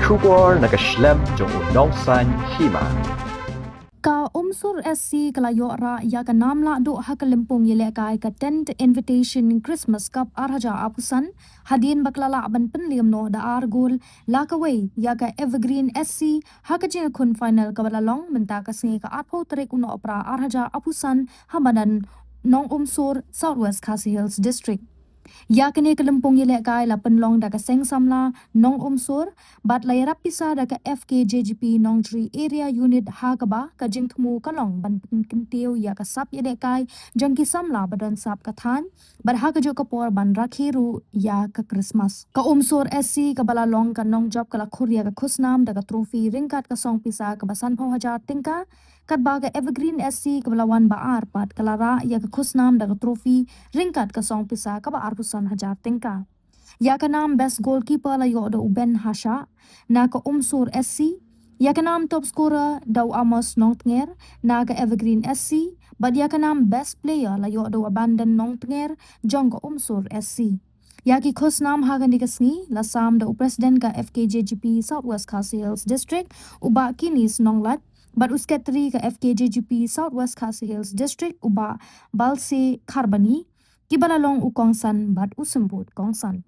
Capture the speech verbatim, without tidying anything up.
Khubor na ka shlem jong u nongsan hima. Ka Umsur S C ka la ïoh rah ïa ka nam lah duh ha ka lympung ïalehkai ka tenth Invitation Christmas Cup ar hajar arphew san, hadien ba ka la lah ban pynliem noh da ar gol la kawei ïa ka Evergreen S C ha ka jingïakhun final kaba la long mynta ka sngi ka arphew tarik u Nohprah ar hajar arphew san ha madan Nongumsur, South West Khasi Hills District. Ïa kane ka lympung ïalehkai la pynlong da ka seng samla Nongumsur bad la ïarap pisa da ka F K J G P Nongjri Area Unit, ha kaba ka jingthmu ka long ban pynkyntiew ïa ka sap ïalehkai jong ki samla ba don sap ka thaiñ bad ha kajuh ka por ban rakhe ruh ïa ka Christmas. Ka Umsur S C kaba la long ka nongjop ka la khur ïa ka khusnam da ka trophy ryngkat ka song pisa kaba sanphew hajar tyngka, katba ka Evergreen S C kaba la wan ba ar pat ka la rah ïa ka khusnam da ka trophy ryngkat ka song pisa kaba arphew san hajar tyngka. Ïa ka nam Best Goalkeeper la ïoh da u Ben Hashah na ka Umsur S C, ïa ka nam Top Scorer da u Amos Nongtnger na ka Evergreen S C, bad ïa ka nam Best Player la ïoh da u Abandon Nongtnger jong ka Umsur S C. Ïa ki khusnam ha kane ka sngi la sam da u President ka F K J G P South West Khasi Hills District, u Bah Kinis Nonglait, bad u Secretary ka F K J G P South West Khasi Hills District, u Bah Balse Kharbani, kiba la long u kongsan bad u symbud kongsan.